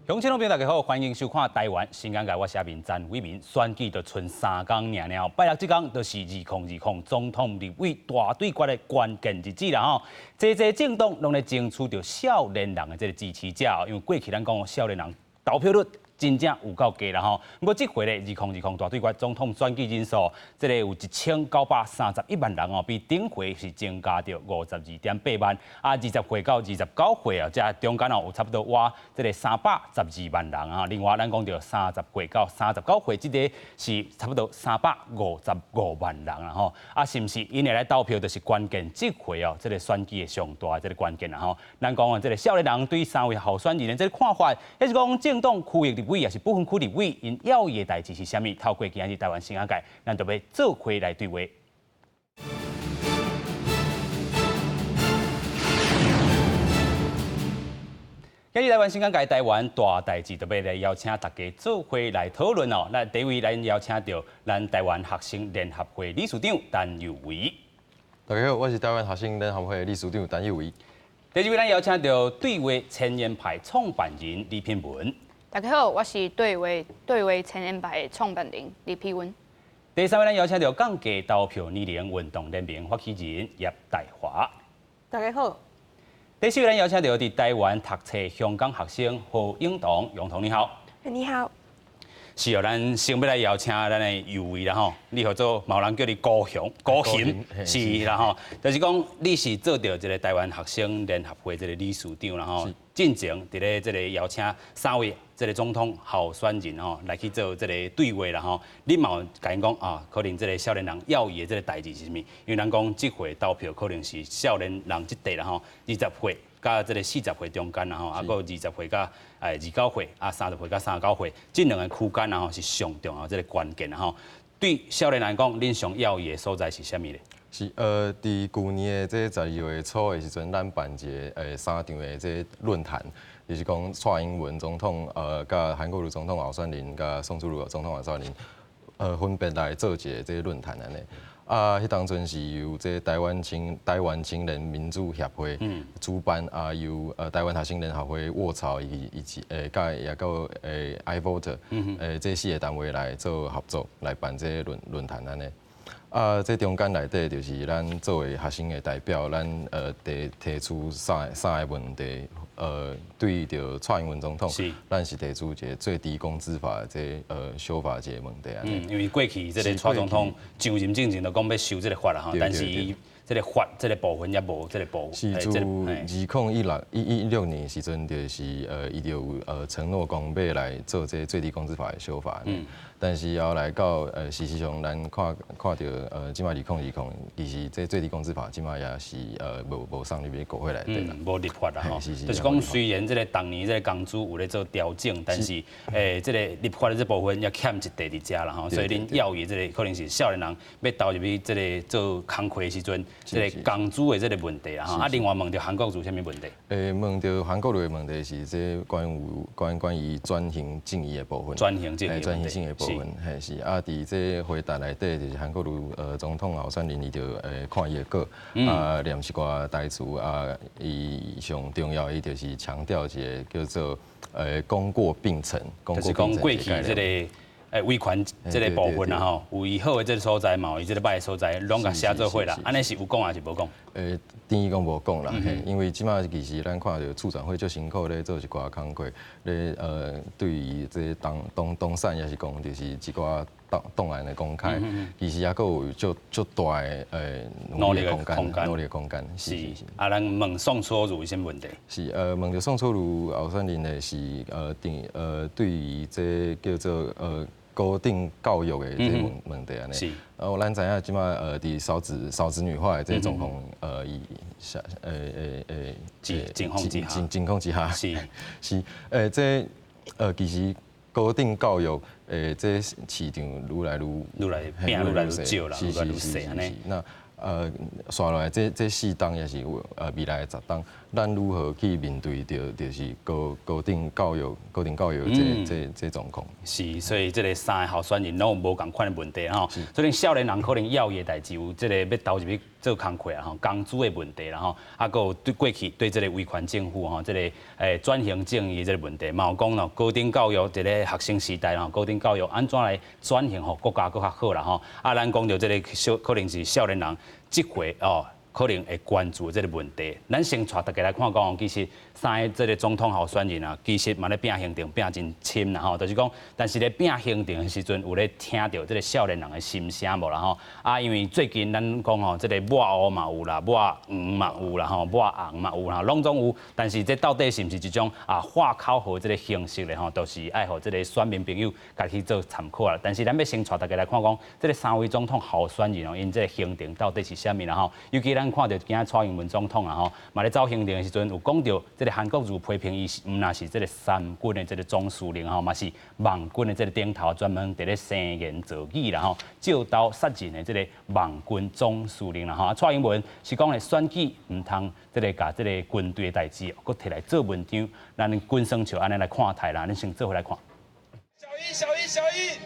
鄉親老朋友大家好，歡迎收看台灣新眼界，我是阿明詹偉民。選舉就賰3工爾爾，拜六這工就是2020總統立委大對決的關鍵日子啦吼。濟濟政黨攏咧爭取著少年人的這个支持者，因為過去咱講少年人投票率真正有夠低啦吼。不過這回咧，2020大對決總統選舉人數，這个有1931萬人哦，比頂回是增加著52.8萬。啊，20歲到29歲啊，這中間哦有差不多倚這个312萬人啊。另外，咱講著30歲到39歲，這个是差不多355萬人啦吼。啊，是毋是𪜶會來投票，就是關鍵這回哦，這个選舉的上大這个關鍵啦吼。咱講啊，這个少年人對三位候選人的這个看法，抑是講政黨區域立委抑是不分區立委，𪜶猶豫的代誌是啥物？透過今日台灣新眼界，咱就欲做伙來對話。今日台灣新眼界台灣大代誌，就欲來邀請大家做伙來討論哦。咱第一位咱邀請著咱台灣學生聯合會理事長陳佑維。大家好，我是台灣學生聯合會理事長陳佑維。第二位咱邀請著對話前沿派創辦人李品文。大家好，我是對話前沿派創辦人李品文。第三位咱邀請著降低投票年齡運動聯盟發起人葉大華。大家好。第四位咱邀請著佇台灣讀冊香港學生何永彤，永彤你好。你好。是哦，咱先欲來邀請咱的佑維啦吼，你號做嘛有人叫你高雄高雄是啦吼，就是講你是做著這个台灣學生聯合會這个理事長啦吼，進前佇咧這个邀請三位這个總統候選人吼來去做這个對話啦吼，你嘛有共𪜶講啊，可能這个少年人猶豫的這个代誌是啥物？因為咱講這回投票可能是少年人這塊啦吼，20歲佮這个40歲中間啦吼，啊，閣有20歲佮29歲，啊，30歲佮39歲，這兩个區間啦吼是上重要這个關鍵啦吼。對少年來講，恁上猶豫的所在是啥物咧？是佇舊年的這12月初的時陣，咱辦一个三場的這論壇，就是講蔡英文總統佮韓國瑜總統候選人佮宋楚瑜總統候選人分別來做一个這論壇按呢。啊，彼當陣是由這台灣青年民主協會主辦，啊由台灣學生聯合會沃草以及佮也閣iVoter 這四个單位來做合作來辦這論壇按呢。啊，這中間內底就是咱作為學生的代表，咱提出三个問題，對著蔡英文總統，咱是提出一个最低工資法的這修法這个問題按呢。嗯，因為過去這个蔡總統上任進前就講欲修這个法啦吼，但是伊這个法這个部分猶無這个部分。是自2016年時陣，就是伊就有承諾講欲來做這個最低工資法的修法。但是後來到事實上，咱看著這擺2020，其實這最低工資法這擺也是無送入去國會內底啦。無立法啦吼，就是講雖然這个逐年這个工資有咧做調整，但是這个立法的這部分猶欠一塊佇遮啦吼，所以恁猶豫這个可能是少年人欲投入去這个做工課的時陣，這个工資的這个問題啦吼。啊，另外問著韓國瑜啥物問題？問著韓國瑜的問題是這關於轉型正義的部分。轉型正義。轉型正義的部分，嘿是啊，佇這回答內底，就是韓國瑜總統候選人，伊就看伊的稿，啊念一寡台詞啊，伊上重要，伊就是強調一个叫做功過並懲，就是講過去這个維權這个部分啦吼，有伊好的這个所在，嘛有伊這个歹的所在，攏共寫做伙啦。按呢是有講抑是無講？等於講無講啦，嘿，因為這擺其實咱看著促轉會足辛苦咧做一寡工課，咧對於這黨產，抑是講就是一寡檔案的公開，其實猶閣有足大的努力的空間，努力的空間。是是。啊，咱問宋楚瑜啥物問題？是問著宋楚瑜候選人的是定對於這叫做高等教育的這問題按呢。哦，咱知影這擺佇少子女化的這狀況，伊下情況之下，情況之下，是這其實高等教育這市場愈來愈愈來變愈來愈少啦，愈來愈細按呢。那紲落來這4冬抑是未來的10冬，咱如何去面對著就是高等教育這狀況。是，所以這个三个候選人攏有無仝款的問題吼。所以少年人可能要的代誌有這个欲投入去做工課啊吼，工資的問題啦吼，啊，閣有對過去對這个威權政府吼，這个轉型正義這个問題，嘛有講咯，高等教育佇咧學生時代吼，高等教育按怎來轉型，予國家閣較好啦吼。啊，咱講著這个少可能是少年人這回哦，可能會關注這个問題。咱先帶大家來看講，其實三个這个總統候選人啊，其實嘛咧拚行程拚真深啦吼，就是講，但是咧拚行程的時陣，有咧聽著這个少年人的心聲無啦吼？啊，因為最近咱講吼，這个抹烏嘛有啦，抹黃嘛有啦吼，抹紅嘛有啦，攏總有。但是這到底是毋是一種啊喊口號這个形式咧吼？都是愛予這个選民朋友家己做參考啦。但是咱欲先帶大家來看講，這个三位總統候選人哦，𪜶這个行程到底是啥物啦吼？尤其咱看著今仔蔡英文總統啊吼，嘛咧走行程的時陣，有講著這个韓國瑜批評伊是毋若是這个三軍的這个總司令吼，嘛是網軍的這个頂頭，專門佇咧聲言造語啦吼，借刀殺人的這个網軍總司令啦吼。啊，蔡英文是講咧選舉毋通這个共這个軍隊的代誌，閣提來做文章，咱滾耍笑按呢來看待啦，咱先做伙來看。小英，小英，小英。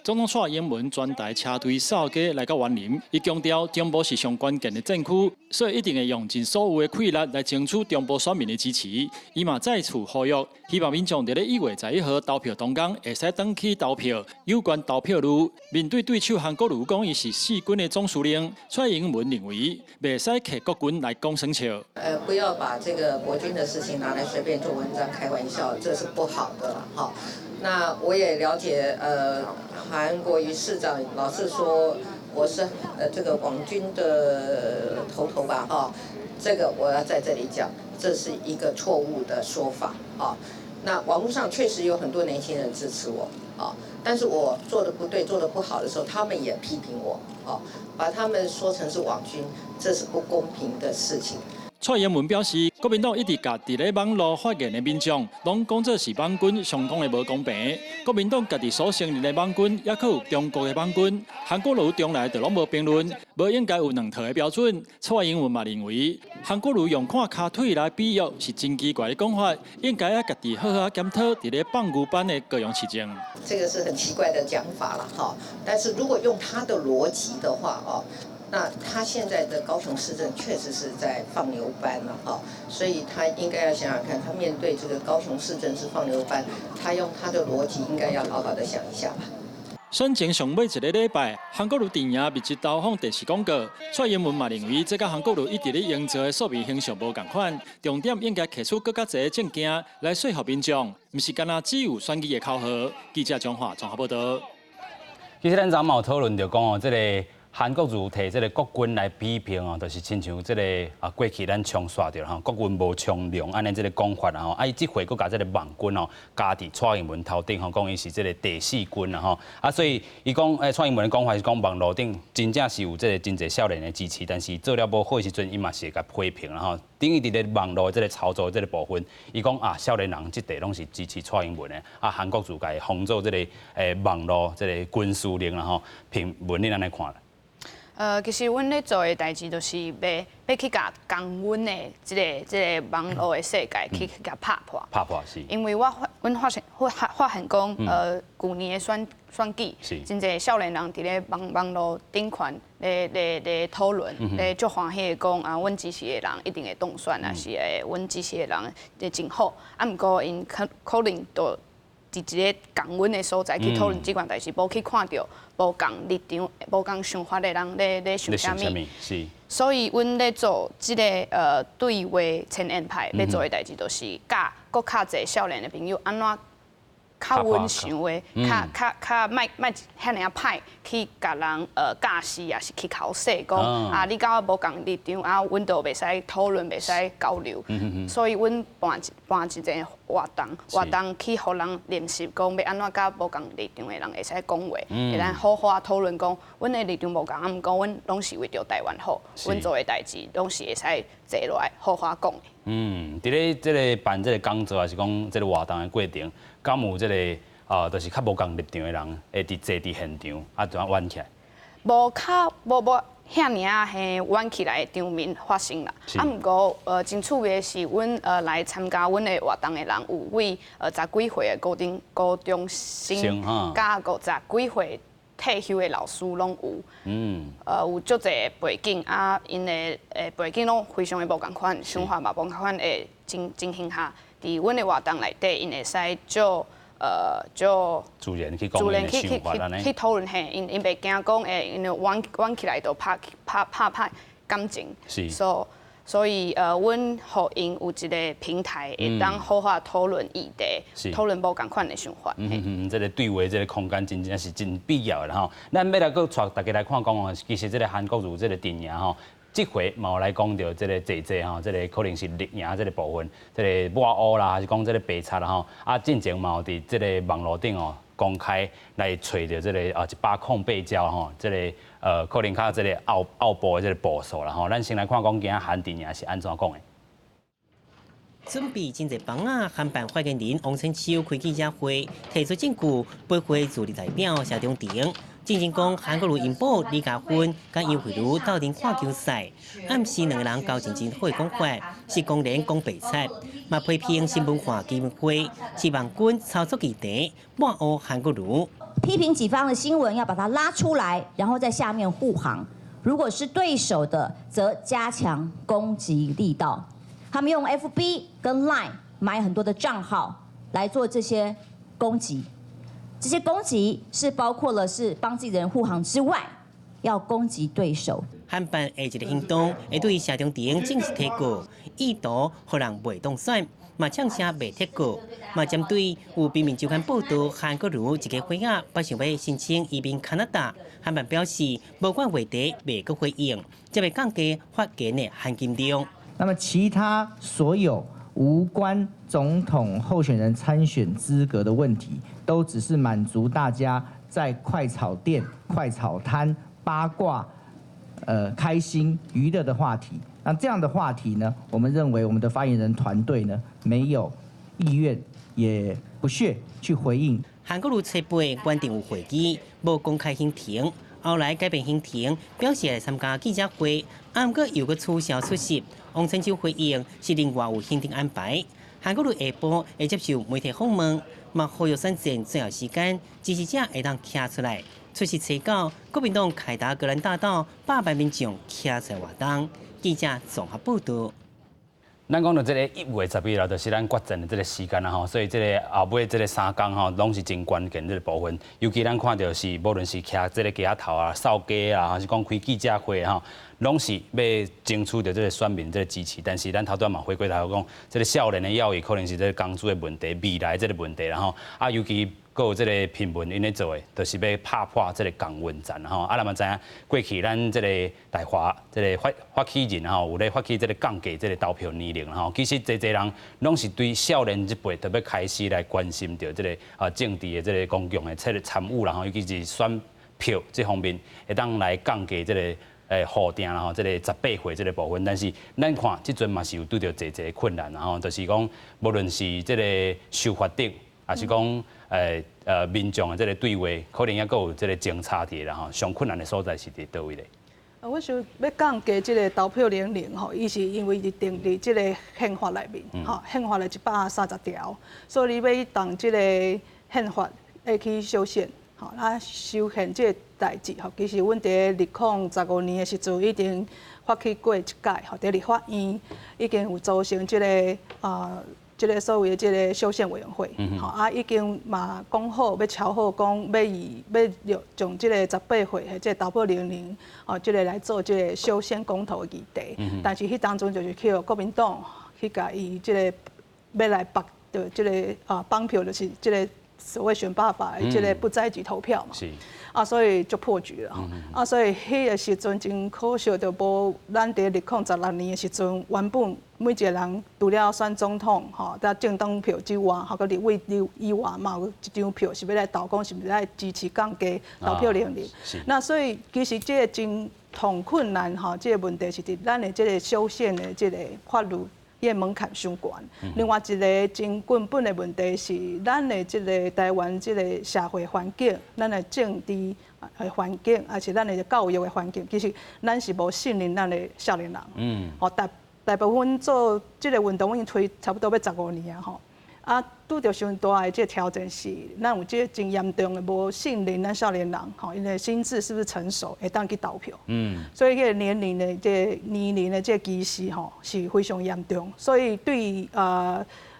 總統蔡英文專台車隊掃街來到雲林，伊強調中部是上關鍵的戰區，所以一定會用盡所有的氣力來爭取中部選民的支持。伊嘛再次呼籲，希望民眾佇咧1月11號投票當天會使轉去投票。有關投票率，面對對手韓國瑜講伊是四軍的總司令，蔡英文認為袂使提國軍來講耍笑。不要把這個國軍的事情拿來隨便做文章、開玩笑，這是不好的啦，哈。那我也了解，韓國瑜市長老是說我是這個網軍的頭頭吧，哈，這個我要在這裡講，這是一個錯誤的說法，啊。那網絡上確實有很多年輕人支持我，啊，但是我做的不對、做的不好的時候，他們也批評我，啊，把他們說成是網軍，這是不公平的事情。蔡英文表示，國民黨一直共佇咧網路發言的民眾，攏講做是網軍，相當的無公平。國民黨家己所承認的網軍，抑閣有中國的網軍，韓國瑜從來就攏無評論，無應該有兩套的標準。蔡英文嘛認為，韓國瑜用看跤腿來比喻是真奇怪的講法，應該愛家己好好檢討佇咧放牛班的高雄市政。這個是很奇怪的講法了，哈。但是如果用他的邏輯的話，哦。那他現在的高雄市政確實是在放牛班了哈，所以他應該要想想看，他面對這個高雄市政是放牛班，他用他的邏輯應該要好好的想一下吧。選前上尾一个禮拜，韓國瑜陣營密集投放電視廣告。蔡英文嘛認為，這佮韓國瑜一直咧營造的數字形象無仝款，重點應該提出閣較濟證件來說服民眾，毋是干焦只有選舉的口號。記者張華綜合報道。其實咱昨嘛有討論著講哦，這个韓國瑜提這个國軍來比評哦，就是親像這个啊過去咱衝煞著吼，國軍無從容按呢這个講法啦吼，啊伊這回閣共這个網軍哦加佇蔡英文頭頂吼，講伊是這个第四軍啦吼，啊所以伊講蔡英文的講法是講網路頂真正是有這个真濟少年的支持，但是做了無好的時陣，伊嘛是會共批評啦吼。等於佇咧網路這个操作這个部分，伊講啊少年人這塊攏是支持蔡英文的，啊韓國瑜共伊封做這个網路這个軍司令啦吼，評文你按呢看？其實阮咧做的代誌，就是欲去共共阮的這个網路的世界去共拍破。拍破是。因為我發，阮發現講，舊年的選舉，真濟少年人佇咧網路頂懸咧討論，咧足歡喜的講啊，阮支持的人一定會當選，啊是會阮支持的人會真好。啊，毋過𪜶可能就佇一個仝阮的所在去討論這款代誌，無去看著無仝立場、無仝想法的人咧想啥物。所以，阮咧做這个對話前沿派欲做的代誌，就是教閣較濟少年的朋友按怎較阮想的，較莫遐爾仔歹去共人教示，抑是去剾洗講啊，你佮我無仝立場啊，阮就袂使討論，袂使交流。所以，阮辦一個活動去予人練習講欲按怎佮無仝立場的人會使講話，會當好好仔討論講，阮的立場無仝，啊，毋過阮攏是為著台灣好，阮做的代誌攏是會使坐落來好好講的。嗯，佇咧這个辦這个講座，抑是講這个活動的過程，敢有這个啊，就是較無仝立場的人會佇坐佇現場，啊，怎啊玩起來？無較無無遐爾仔嘿挽起來的場面發生啦。啊，毋過真趣味的是，阮來參加阮的活動的人有位十幾歲的高中高中生，佮五十幾歲退休的老師攏有。有足濟背景啊，𪜶的背景攏非常的無仝款，想法嘛無仝款的情形下，佇阮的活動內底，𪜶會使就自然去講𪜶的想法按呢去討論嘿，𪜶袂驚講會，因為挽挽起來就拍拍拍歹感情，所以阮予𪜶有一個平台，會當好好討論議題，討論無仝款的想法。嗯嗯，這個對話這個空間真正是真必要的吼。咱欲來閣帶大家來看講哦，其實這個韓國瑜這個陣營吼，這回嘛有來講著這個濟濟吼，這個可能是綠營這個部分，這個抹烏啦，還是講這個白賊啦吼。啊，進前嘛有佇這個網路頂哦公開來揣著這個108招吼，這個可能較這個後後部的這個步數啦吼。咱先來看講今仔韓陣營是按怎講的。準備真濟枋仔，韓辦發言人王千秋開記者會，提出證據，駁回自立代表謝長廷。進前講韓國瑜𪜶某李佳芬佮楊蕙如鬥陣看球賽，暗示兩个人交情真好的講法，是公然講白賊，嘛批評新文化基金會是網軍操作議題，抹烏韓國瑜。批評己方的新聞要把它拉出來，然後在下面護航。如果是對手的，則加強攻擊力道。他們用 FB 跟 Line 買很多的賬號來做這些攻擊。這些攻擊是包括了是幫自己的人護航之外，要攻擊對手。韓辦下一个行動會對謝長廷正式提告，意圖予人袂當選，嘛嗆聲袂撤告，嘛針對有平民週刊報導，韓國瑜一家伙仔打算欲申請移民加拿大，韓辦表示無關話題袂閣回應，才會降低發言的含金量。那麼其他所有無關總統候選人參選資格的問題，都只是滿足大家在快炒店、快炒攤八卦、開心娛樂的話題。那這樣的話題呢，我們認為我們的發言人團隊呢，沒有意願，也不屑去回應。韓國瑜初八原定有會議，無公開行程，後來改變行程，表示來參加記者會，毋過又閣取消出席。王千秋回應是另外有行程安排。韓國瑜下晡會接受媒體訪問，嘛呼籲選戰最後時間，支持者會當徛出來出席初九國民黨開達格蘭大道百萬民眾徛出來活動。記者綜合報導。咱講著這個1月11啦，就是咱決戰的這個時間啦吼，所以這個後尾這個三工吼，攏是真關鍵這個部分。尤其咱看著是，無論是徛這個街仔頭啊、掃街啊，還是講開記者會吼，攏是欲爭取著這個選民這個支持。但是咱頭拄嘛回過頭講，這個少年的要義可能是這個工資的問題、未來這個問題啦吼。啊，尤其閣有這個平民𪜶咧做的，就是欲拍破這個同溫層吼。啊，咱嘛知影過去咱這個大華這個發發起人吼，有咧發起這個降低這個投票年齡吼。其實濟濟人攏是對少年這輩特別開始來關心著這個啊政治的這個公共的這個參與啦吼，尤其是選票這方面，會當來降低這個戶定啦吼，這個十八歲這個部分。但是咱看這陣嘛是有拄著濟濟困難啦吼，就是講無論是這個修法頂，還是講民眾的這個對話，可能猶閣有這個爭差佇啦吼。上困難的所在是佇佗位咧？我想欲降低這個投票年齡吼，伊是因為是定佇這個憲法內面，吼，憲法的130條，所以你欲動這個憲法會去修憲，吼，啊修憲這個代誌吼，其實阮佇2015年的時陣已經發起過一屆，吼，佇立法院已經有組成這個啊。這個所謂的這個修憲委員會，吼啊，已經嘛講好，欲敲好講，欲以欲將這個十八歲的這個投票年齡，哦，這個來做這個修憲公投的議題。但是彼當陣就是去予國民黨去共伊這個欲來綁著這個啊綁票，就是這個所謂選罷法的這個不在籍投票嘛。啊，所以就破局了。啊，所以彼個時陣真可惜，就無咱佇2016年的時陣，原本每一個人除了選總統吼，佮政黨票之外，吼，閣立委以外，嘛有一張票是欲來投，講是毋是愛支持降低投票年齡。那所以其實這個真痛困難吼，這個問題是佇咱的這個修憲的這個法律。伊的門檻傷懸。另外一个真根本的問題是，咱的這个台灣這个社會環境，咱的政治的環境，抑是咱的教育的環境，其實咱是無信任咱的少年人。哦，大大部分做這个運動，已經推差不多欲15年啊，吼。啊，拄著傷大的這个挑戰是，咱有這个真嚴重的無信任咱少年人，吼，𪜶的心智是不是成熟，會當去投票。所以彼個年齡的這個年齡的這個歧視吼是非常嚴重。所以對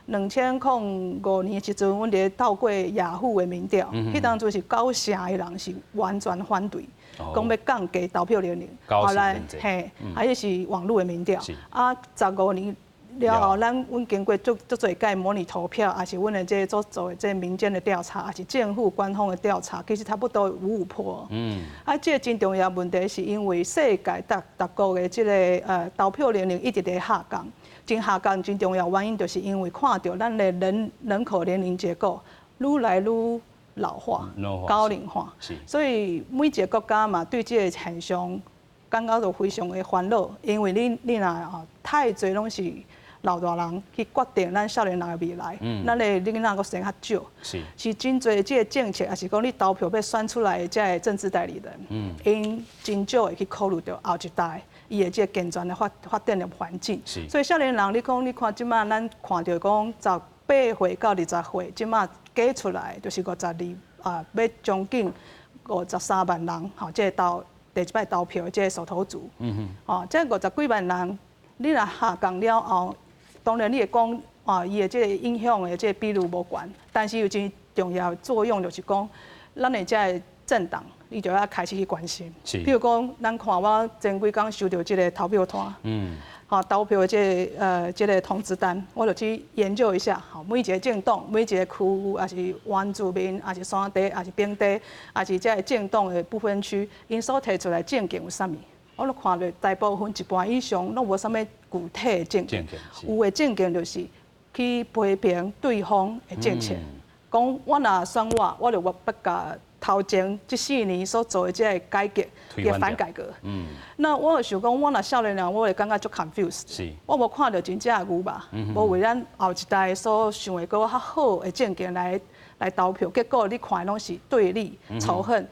2005年的時陣，阮佇透過雅虎的民調，彼當陣是9成的人是完全反對，講欲降低投票年齡。後來嘿，啊，彼是網路的民調。啊，15年了後，咱阮經過足足濟屆模擬投票，抑是阮的這個做的這個民間的調查，抑是政府官方的調查，其實差不多五五波。啊，這個真重要問題是因為世界逐逐國的這個投票年齡一直佇下降，真下降真重要原因就是因為看著咱的人口年齡結構愈來愈老化、高齡化，所以每一个國家嘛對這個現象感覺到非常的煩惱，因為你若吼太濟攏是老大人去決定咱少年人的未來，咱的囡仔閣生較少，是真濟這个政策，抑是講你投票欲選出來的這个政治代理人，𪜶真少會去考慮著後一代伊的這个健全的發發展的環境。所以少年人，你講你看這馬咱看著講18歲到20歲，這馬計出來就是52啊，欲將近53萬人，吼，這個投第一擺投票的這个首投族，吼，這50幾萬人，你若下降了後，當然你會講啊，伊的這个影響的這個比率無懸，但是有真重要的作用，就是講，咱的這个政黨，你就愛開始去關心。譬如講，咱看我前幾工收著這个投票單，吼，投票的這个這个通知單，我就去研究一下，吼，每一个政黨、每一个區域，抑是原住民，抑是山地，抑是平地，抑是這个政黨的不分區，𪜶所提出來政見有啥物？我都看著大部分一半以上攏無啥物具體的政見，有的政見就是去批評對方的政策，講我若選我，我就欲共頭前這4年所做的這個改革，嘅反改革。那我就想講，我若少年人，我會感覺足 confused。我無看著真正的牛肉，無為咱後一代所想的閣較好的政見來投票，結果你看的攏是對立、仇恨。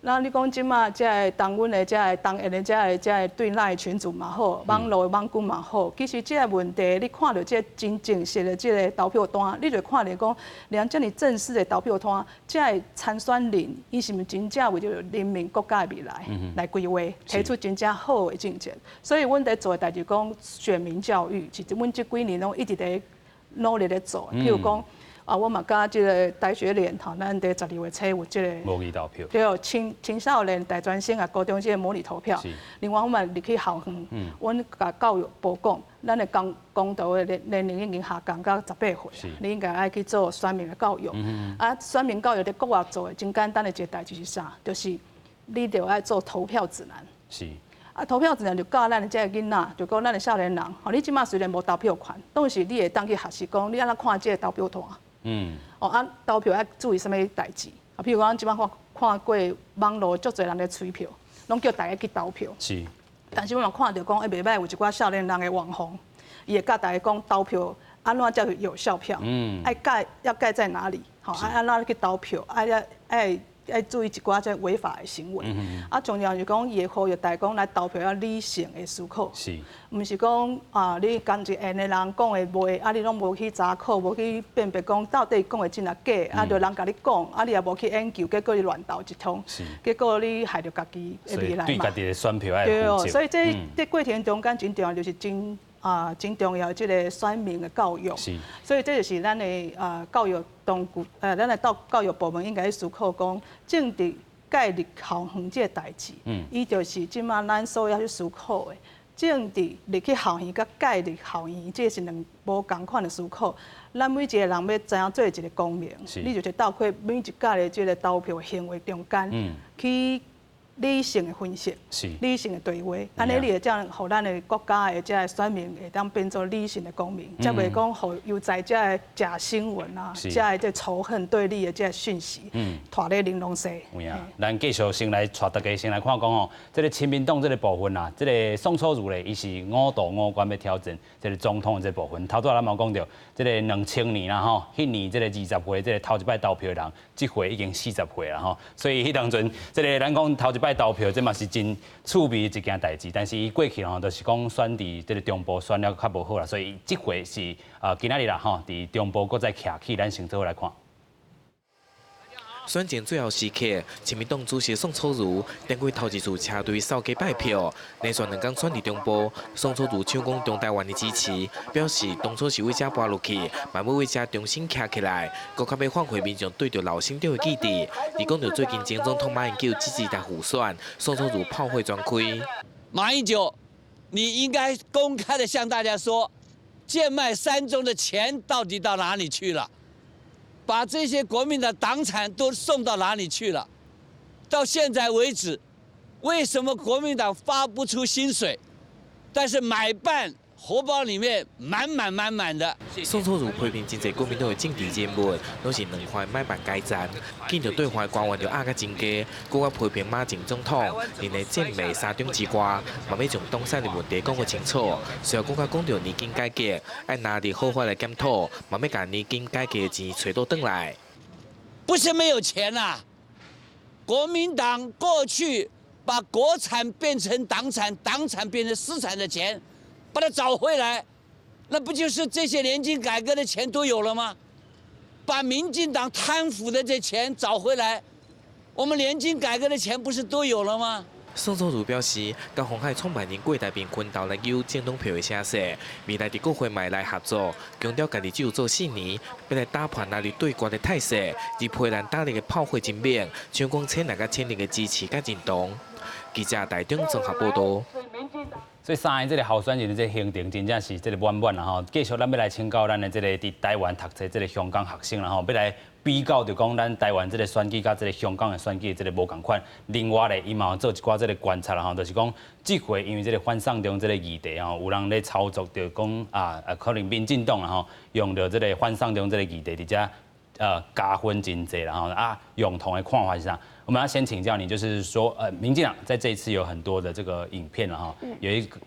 那你講這馬這个當阮的這个當下的這个這个對內群組嘛好，網路的網軍嘛好，其實這个問題你看著這個真正式的這个投票單，你就看著講，連遮爾正式的投票單，這个參選人伊是毋是真正為著人民國家的未來來規劃，提出真正好的政策。所以阮佇做的代誌講選民教育，是阮這幾年攏一直佇努力咧做。譬如講，啊，我嘛佮這个台學聯吼，咱佇12月初有這個模擬投票，對，青少年、大專生啊、高中生模擬投票。另外，我嘛入去校園，阮共教育部講，咱的公公投的年齡已經下降到18歲，你應該愛去做選民的教育。啊，選民教育佇國外做的真簡單的一個代誌是啥？就是你著愛做投票指南。啊，投票指南就教咱的這个囡仔，就講咱的少年人，吼，你這馬雖然無投票權，但是你會當去學習講，你按怎看這个投票單。哦啊，投票愛注意啥物代誌？啊，譬如講，這馬看看過網路足濟人咧催票，攏叫大家去投票。但是我嘛看著講，欸，袂䆀，有一寡少年人的網紅，伊會教大家講投票按怎才是有效票。愛蓋要蓋在哪裡？吼，啊按怎去投票？愛愛愛注意一寡這違法的行為。啊，重要是講，伊會呼籲大家講來投票要理性的思考。毋是講啊，你仝一緣的人講的話，啊，你攏無去查考，無去辨別講到底講的真抑假，啊，就人共你講，啊，你也無去研究，結果你亂投一通，結果你害著家己的未來嘛。對家己的選票愛對哦，所以這這過程中間真重要，就是真啊真重要這个選民的教育。所以這就是咱的啊教育當局，咱的教教育部門應該思考講政治介入校園這个代誌，伊就是這馬咱所要去思考的。政治入去校園佮介入校園，這是兩無仝款的思考。咱每一个人欲怎樣做一个公民，你就是透過每一屆的這个投票行為中間，去理性的分析，理性的對話，按呢你會才予咱的國家的這个選民會當變做理性的公民，才袂講予由在這个假新聞啊，這个這仇恨對立的這个訊息，拖咧玲瓏勢。有影，咱繼續先來帶大家先來看講吼，這个親民黨這个部分啊，這个宋楚瑜咧，伊是五度五關欲挑戰這个總統的這个部分。頭拄仔咱嘛有講著，這个2000年啦吼，彼年這个20歲這个頭一擺投票的人，這回已經40歲啦吼，所以彼當陣這个咱講頭一擺投票，這嘛是真趣味的一件代誌。但是伊過去吼，就是講選佇這个中部選了較無好啦，所以這回是今仔日啦吼，佇中部閣再徛起，咱先做伙來看。選前最後時刻，親民黨主席宋楚瑜頂開頭一次車隊掃街拜票，連續兩工選佇中部，宋楚瑜搶講中台灣的支持，表示當初是為遮跋落去，嘛欲為遮重新徛起來，閣較欲挽回民眾對著老省長的記憶。而講著最近前總統馬英九支持台輔選，宋楚瑜炮火全開。馬英九，你應該公開的向大家說，賤賣三中的錢到底到哪裡去了？把這些國民的黨產都送到哪裡去了？到現在為止，為什麼國民黨發不出薪水，但是買辦荷包裡面滿滿滿滿的？宋楚瑜批評真濟國民黨的政治人物，攏是兩塊買辦階層，見著對方官員就壓甲真低，閣較批評馬前總統，認為賤賣三中之外，嘛欲將黨產的問題講個清楚。隨後閣較講著年金改革，愛拿佇好法來檢討，嘛欲共年金改革的錢揣倒轉來。不是沒有錢啊！國民黨過去把國產變成黨產，黨產變成私產的錢，把它找回來，那不就是這些年金改革的錢都有了嗎？把民進黨貪腐的這錢找回來，我們年金改革的錢不是都有了嗎？宋楚瑜表示，佮鴻海創辦人郭台銘分頭來搝政黨票的聲勢，未來佇國會嘛會來合作，強調家己只有做4年，欲來打破藍綠對決的態勢，而批蘭打力的炮火真猛，搶講淺藍佮淺綠的支持佮認同。記者台中綜合報導。所以三个這个候選人的這个行程真正是這个滿滿啦吼。繼續咱欲來請教咱的這个佇台灣讀冊這个香港學生啦吼，欲來比較著講咱台灣這个選舉佮這个香港的選舉這个無仝款。另外咧，伊嘛有做一寡這个觀察啦吼，就是講這回因為這个反送中這个議題吼，有人咧操作著講啊啊，可能民進黨啦吼，用著這个反送中這个議題佇遮加分真濟啦吼啊，永同的看法是啥？我們要先請教你，就是說，民進黨在這一次有很多的這個影片了哈，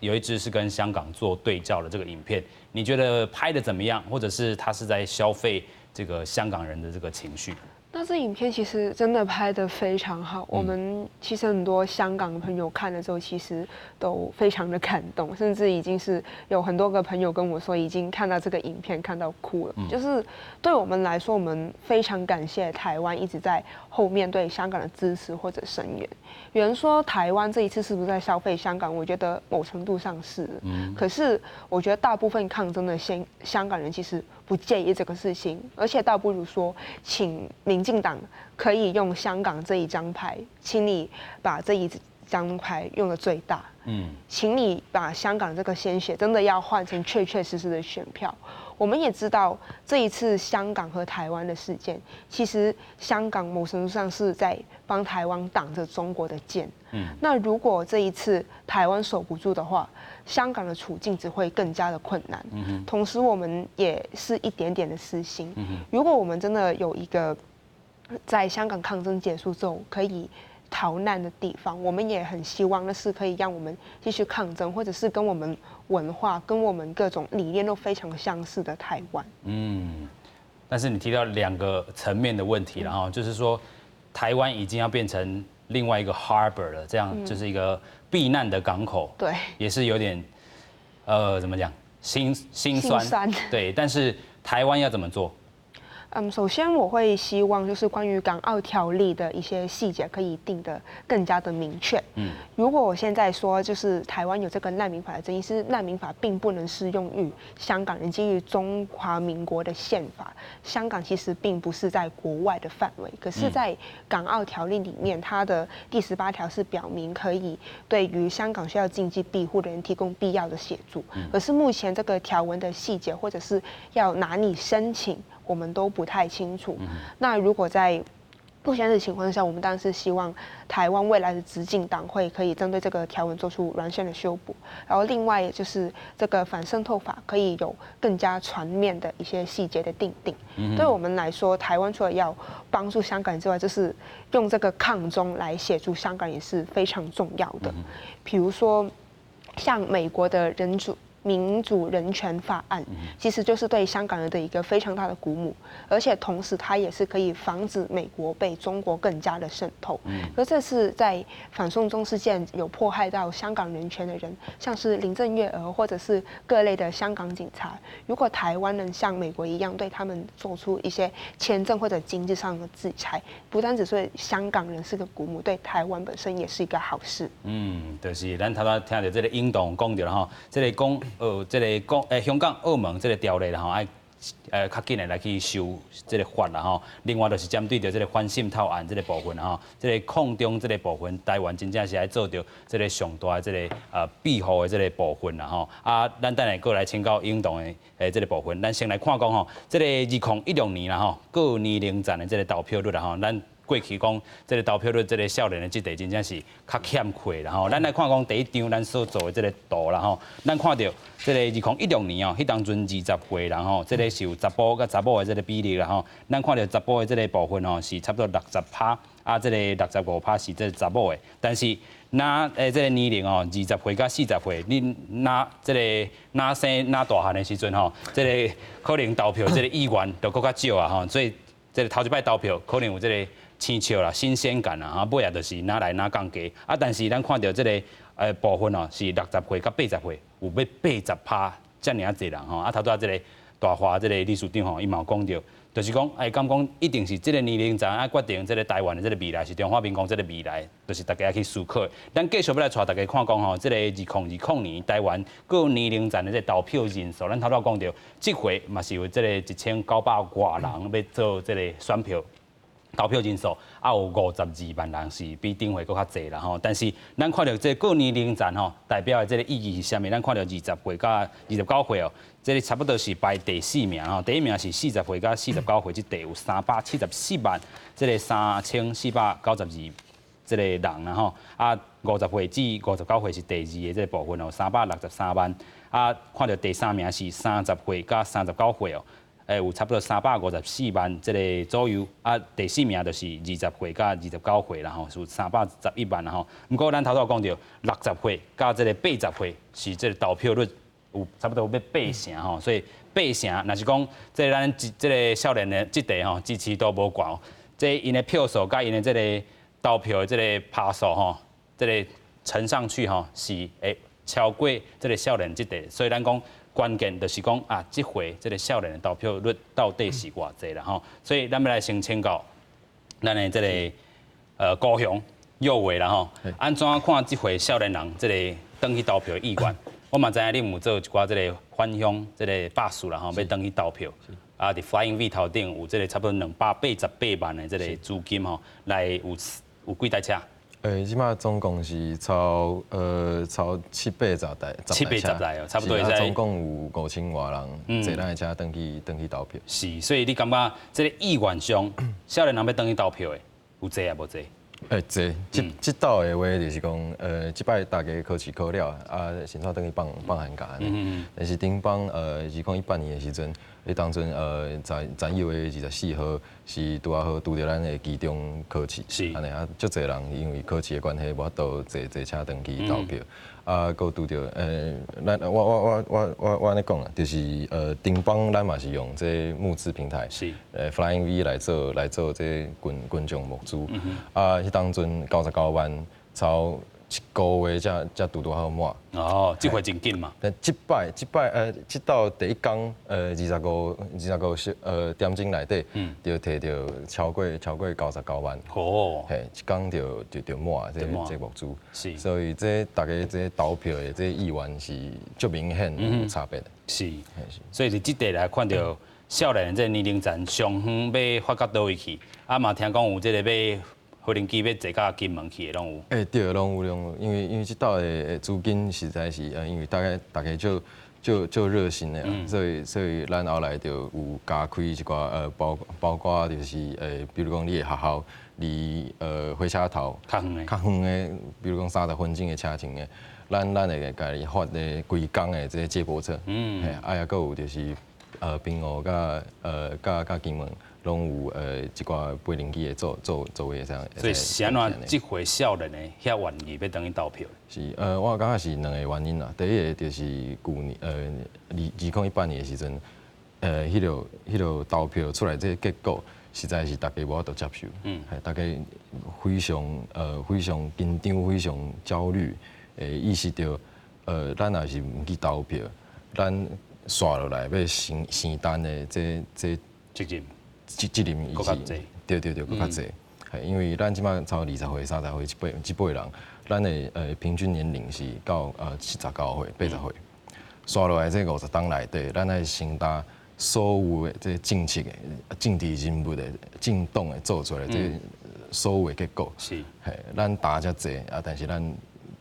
有一支是跟香港做對照的這個影片，你覺得拍得怎麼樣？或者是他是在消費這個香港人的這個情緒？那這影片其實真的拍得非常好，我們其實很多香港的朋友看了之後，其實都非常的感動，甚至已經是有很多個朋友跟我說，已經看到這個影片看到哭了。就是對我們來說，我們非常感謝台灣一直在後面對香港的支持或者聲援。有人說台灣這一次是不是在消費香港？我覺得某程度上是。可是我覺得大部分抗爭的香港人其實不介意這個事情，而且倒不如說，請民進黨可以用香港這一張牌，請你把這一張牌用得最大。請你把香港這個鮮血真的要換成確確實實的選票。我們也知道這一次香港和台灣的事件，其實香港某程度上是在幫台灣擋着中國的劍。那如果這一次台灣守不住的話，香港的處境只會更加的困難。同時，我們也是一點點的私心。如果我們真的有一個在香港抗爭結束之後可以逃難的地方，我們也很希望那是可以讓我們繼續抗爭，或者是跟我們文化、跟我們各種理念都非常相似的台灣。嗯，但是你提到兩個層面的問題，然後就是說，台灣已經要變成另外一個 harbor 了，這樣就是一個避難的港口。也是有點，怎麼講，心酸。心酸。對，但是台灣要怎麼做？首先我會希望就是關於港澳條例的一些細節可以定得更加的明確。如果我現在說就是台灣有這個難民法的爭議，是難民法並不能適用於香港人，基於中華民國的憲法，香港其實並不是在國外的範圍。可是，在港澳條例裡面，它的第18條是表明可以對於香港需要經濟庇護的人提供必要的協助。可是目前這個條文的細節或者是要哪裡申請，我們都不太清楚。那如果在目前的情況下，我們當然是希望台灣未來的執政黨會可以針對這個條文做出完善的修補，然後另外就是這個反滲透法可以有更加全面的一些細節的訂定。對我們來說，台灣除了要幫助香港之外，就是用這個抗中來協助香港也是非常重要的。比如說，像美國的民主人權法案，其實就是對香港人的一個非常大的鼓舞，而且同時它也是可以防止美國被中國更加的滲透。而這次在反送中事件有迫害到香港人權的人，像是林鄭月娥或者是各類的香港警察，如果台灣能像美國一樣對他們做出一些簽證或者經濟上的制裁，不單只對香港人是個鼓舞，對台灣本身也是一個好事。嗯，就是咱頭拄聽著這個英棟講著啦吼，這個講。這個講香港、澳門這個條例啦吼，愛較緊的來去修這個法啦吼。另外就是針對著這個反滲透案這個部分吼，這個抗中這個部分，台灣真正是愛做著這個上大的這個庇護的這個部分啦吼。啊，咱等下閣來請教英棟的這個部分，咱先來看講吼，這個2016年啦吼，各年齡層的這個投票率啦吼，咱過去講這個投票率，這個少年的這塊真正是較欠缺啦吼。咱來看講第一張咱所做的這個圖啦吼，咱看著這個2016年哦，彼當陣20歲人吼，這個是有查埔佮查某的這個比例啦吼。咱看著查埔的這個部分吼，是差不多60%，啊，這個65%是這個查某的。但是若這個年齡哦，20歲佮40歲，你若這個若生若大漢的時陣吼，這個可能投票這個意願就閣較少啊吼。所以這個頭一擺投票可能有這個生笑啦、新鮮感啦，啊，尾仔就是若來若降低啊。但是咱看著這個部分哦，是60歲佮80歲，有欲80%遮爾仔濟人吼。啊，頭拄仔這個大華這個理事長吼，伊嘛有講著，就是講，哎，敢講一定是這個年齡層愛決定這個台灣的這個未來，是中華民國這個未來，就是大家愛去思考的。咱繼續欲來帶大家看講吼，這個2020年台灣各年齡層的這個投票人數，咱頭拄仔講著，這回嘛是有這個1900外人欲做這個選票。投票人數啊有52萬人，是比頂回閣較濟啦吼。但是咱看著這個各年齡層吼，代表的這個意義是啥物？咱看著20歲佮29歲哦，這個差不多是排第四名吼。第一名是40歲佮49歲，這塊有374萬，這個3492這個人啦吼。啊，50歲至59歲是第二個這個部分哦，363萬。啊，看著第三名是30歲佮39歲哦。有差不多354萬這個左右，啊，第四名就是20歲佮29歲啦吼，是有311萬啦吼。毋過咱頭拄講著，60歲佮這個80歲是這個投票率有差不多欲八成吼，所以八成，若是講這個咱這個少年的這塊吼支持度無懸，這𪜶的票數佮𪜶的這個投票的這個趴數吼，這個乘上去吼是會超過這個少年這塊，所以咱講。關鍵就是講啊，這回這個少年的投票率到底是偌濟啦吼，所以咱欲來先請教咱的這個高雄幼偉啦吼，按怎看這回少年人這個轉去投票的意願？我嘛知影恁有做一寡這個返鄉這個巴士啦吼，欲轉去投票，啊，佇 Flying V 頭頂有這個差不多288萬的這個資金吼，來有幾台車？這擺總共是超七八十台，七八十台哦，差不多會使。總共有5000外人坐咱的車轉去轉去投票。是，所以你感覺這個意願上，少年人欲轉去投票的有濟抑無濟？濟，這擺的話就是講，這擺大家考試考了，啊，先轉轉去放放寒假。但是頂擺2018年的時陣，彼當陣十一月24號是拄仔好拄著咱的期中考試，按呢啊，足濟人因為考試的關係，無法度坐坐車轉去投票。啊，閣拄著咱我我我我我我按呢講啊，就是頂擺咱嘛是用這募資平台，Flying V 來做這群群眾募資。啊，彼當陣99萬，超一個月才拄拄好滿。哦，這回真緊嘛。但這擺這擺第一工25小點鐘內底，就提著超過99萬。嘿，一工就滿這募資。所以這大家這投票的這意願是足明顯有差別的。是。所以佇這塊來看著少年這個年齡層上遠欲發到佗位去，啊嘛聽講有這個欲無人機欲坐到金門去的攏有。欸，對，攏有攏有，因為這擺的資金實在是因為大家大家就足足熱心的，所以咱後來就有加開一寡包括就是比如講你的學校離火車頭較遠的，較遠的，比如講30分鐘的車程的，咱會共伊發咧規工的這個接駁車，啊，抑閣有就是平湖佮金門攏有一寡飛行機的做做做位這樣。所以是按怎這歲少年的遐願意欲轉去投票？是我感覺是兩個原因啦。第一個就是舊年2018年的時陣，彼個投票出來這個結果，實在是大家無法度接受，大家非常緊張，非常焦慮，會意識到，咱若是毋去投票，咱紲落來欲承擔的這責任，責任閣較濟，對對對，閣較濟。因為咱這擺差不多20歲、30歲這輩人，咱的平均年齡是到79歲、80歲，紲落來這50冬內底，咱愛承擔所有的這政策的政治人物的政黨的做出來這所有的結果。咱打遮濟啊，但是咱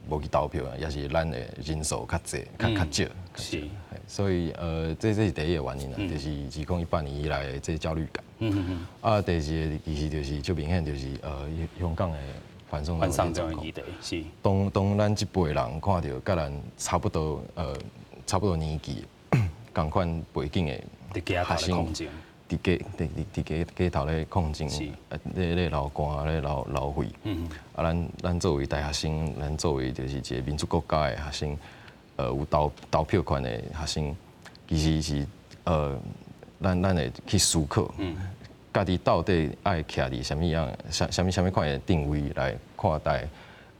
無去投票，也是咱的人數較濟、較少。所以這是第一個原因啦，就是2018年以來的這焦慮感。啊，第二個其實就是足明顯，就是香港的反送中反送中議題是。當咱這輩人看著佮咱差不多年紀，仝款背景的學生，佇街頭咧抗爭，咧流汗咧流血。啊，咱作為大學生，咱作為就是一個民主國家的學生，有投票權的學生，其實是咱會去思考，家己到底愛徛佇啥物樣、啥物款的定位來看待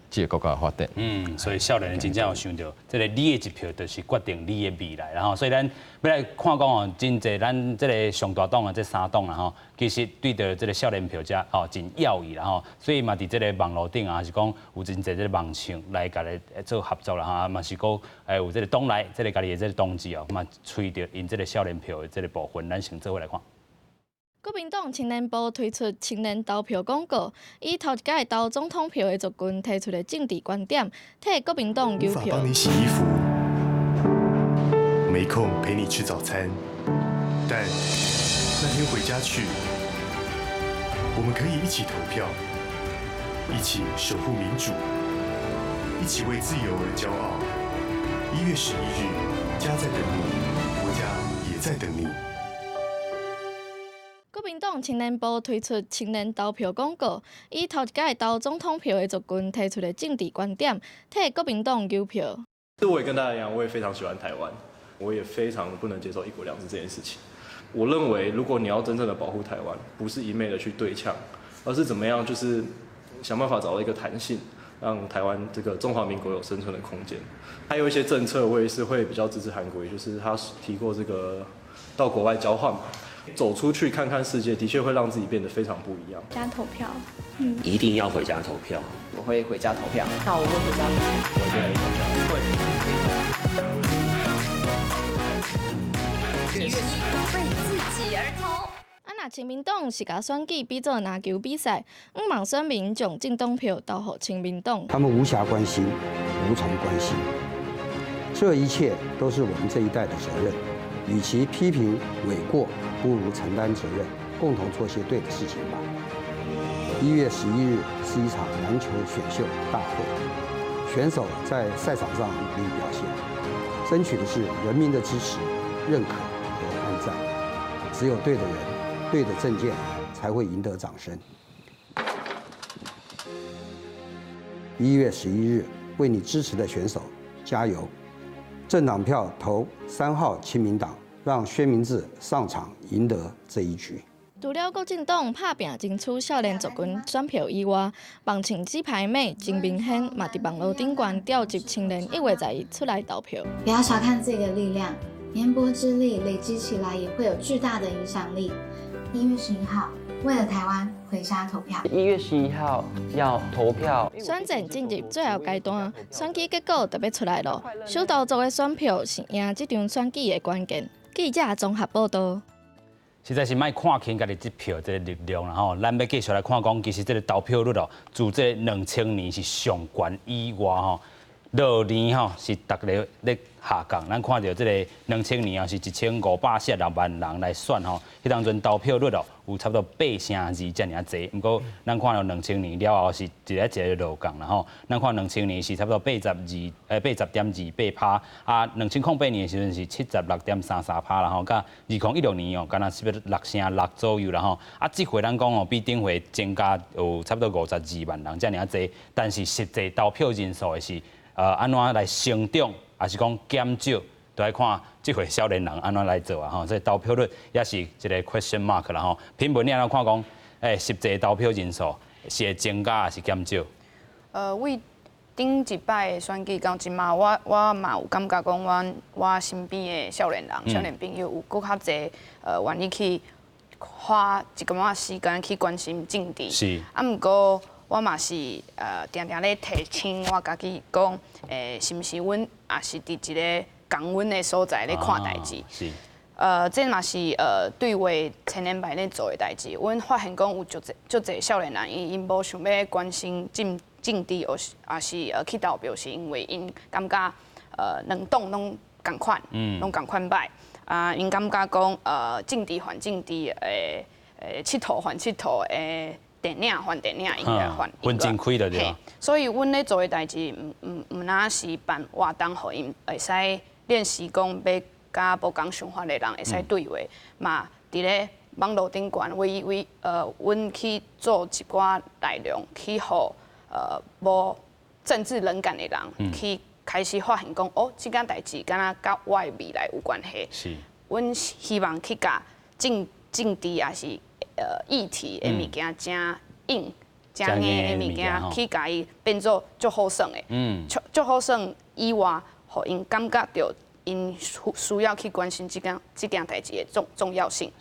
這個國家的發展。嗯，所以少年人真正有想著，這個你的一票就是決定你的未來，然後所以咱欲來看講哦，真濟咱這個上大黨的這三黨啦吼，其實對著這個少年票遮吼真要意啦吼，所以嘛佇這個網路頂啊，還是講有真濟這個網唱來共伊做合作啦吼，嘛是講有這個黨內這個家己的這個同志哦，嘛揣著𪜶這個少年票的這個部分，咱先做伙來看。國民黨青年部推出青年投票廣告，以頭一擺投總統票的族群提出的政治觀點，替國民黨糾票。無法幫你洗衣服，沒空陪你吃早餐，但那天回家去，我們可以一起投票，一起守護民主，一起為自由而驕傲。1月11日，家在等你，國家也在等你。國民黨青年部推出青年投票廣告，以頭一擺投總統票的族群提出的政治觀點，替國民黨糾票。我也跟大家一樣，我也非常喜歡台灣，我也非常不能接受一國兩制這件事情。我認為，如果你要真正的保護台灣，不是一昧的去對嗆，而是怎麼樣，就是想辦法找到一個彈性，讓台灣這個中華民國有生存的空間。還有一些政策，我也是會比較支持韓國瑜，就是他提過這個到國外交換嘛。走出去看看世界，的確會讓自己變得非常不一樣。家投票，一定要回家投票。我會回家投票。那我會回家投票。我會投票。會。為自己而投。啊，若親民黨是共選舉比做籃球比賽，向望選民將政黨票投予親民黨。他們無暇關心，無從關心，這一切都是我們這一代的責任。與其批評諉過，不如承擔責任，共同做些對的事情吧。1月11日是一場籃球選秀大會，選手在賽場上努力表現，爭取的是人民的支持、認可和按讚。只有對的人、對的政見，才會贏得掌聲。1月11日，為你支持的選手加油！政黨票投3號親民黨，讓薛明志上場贏得這一局。除了國進黨拍拚爭取少年族群選票以外，網唱紙牌妹曾明軒嘛佇網路頂懸召集青年1月12出來投票。不要小看這個力量，綿薄之力累積起來也會有巨大的影響力。1月11號，為了台灣回家投票。1月11號要投票。選戰進入最後階段，選舉結果就欲出來囉。首投族的選票是贏這場選舉的關鍵。記者綜合報道。實在是莫看輕家己這票這個力量啦吼，咱欲繼續來看講，其實這個投票率哦，自這2000年是上懸以外吼。落年吼是逐个咧下降，咱看著這个2000年啊是1546萬人來選吼，彼當陣投票率哦有差不多8成2遮爾濟。毋過咱看著兩千年了後是一个一个落降啦吼。咱看兩千年是差不多82.28%，啊，2008年的時陣是76.33%啦吼，佮2016年哦，敢若是欲6成6左右啦吼。啊，這回咱講哦，比頂回增加有差不多52萬人遮爾濟，但是實際投票人數的是按怎來成長，抑是講減少，都愛看這回少年人按怎來做啊吼。所以投票率也是一个 question mark 啦吼。品文你按怎看講？實際投票人數是會增加抑是減少？為頂一擺的選舉到這馬，我嘛有感覺講，阮我身邊的少年人、少年朋友有閣較濟願意去花一寡仔時間去關心政治。啊，毋過我嘛是定定咧提醒我家己講，是毋是阮也是佇一个仝阮的所在咧看代誌？這嘛是對話青年版咧做的代誌。阮發現講有足濟足濟少年人，𪜶無想欲關心政治，或是抑是去投票，是因為𪜶感覺兩黨攏仝款，攏仝款歹。啊，𪜶感覺講政治還政治，𨑨迌還𨑨迌，電影還電影，音樂還分真開著對。所以，阮咧做的代誌，毋若是辦活動，予𪜶會使練習講欲佮無仝想法的人會使對話，嘛佇咧網路頂懸，為為阮去做一寡內容，去予無政治冷感的人去開始發現講，哦，這件代誌敢若佮我的未來有關係。阮希望去共政治抑是議題的物件誠硬、誠硬的物件，去共伊變做足好耍的。足好耍以外，予𪜶感覺著𪜶需要去關心這件代誌的重要性。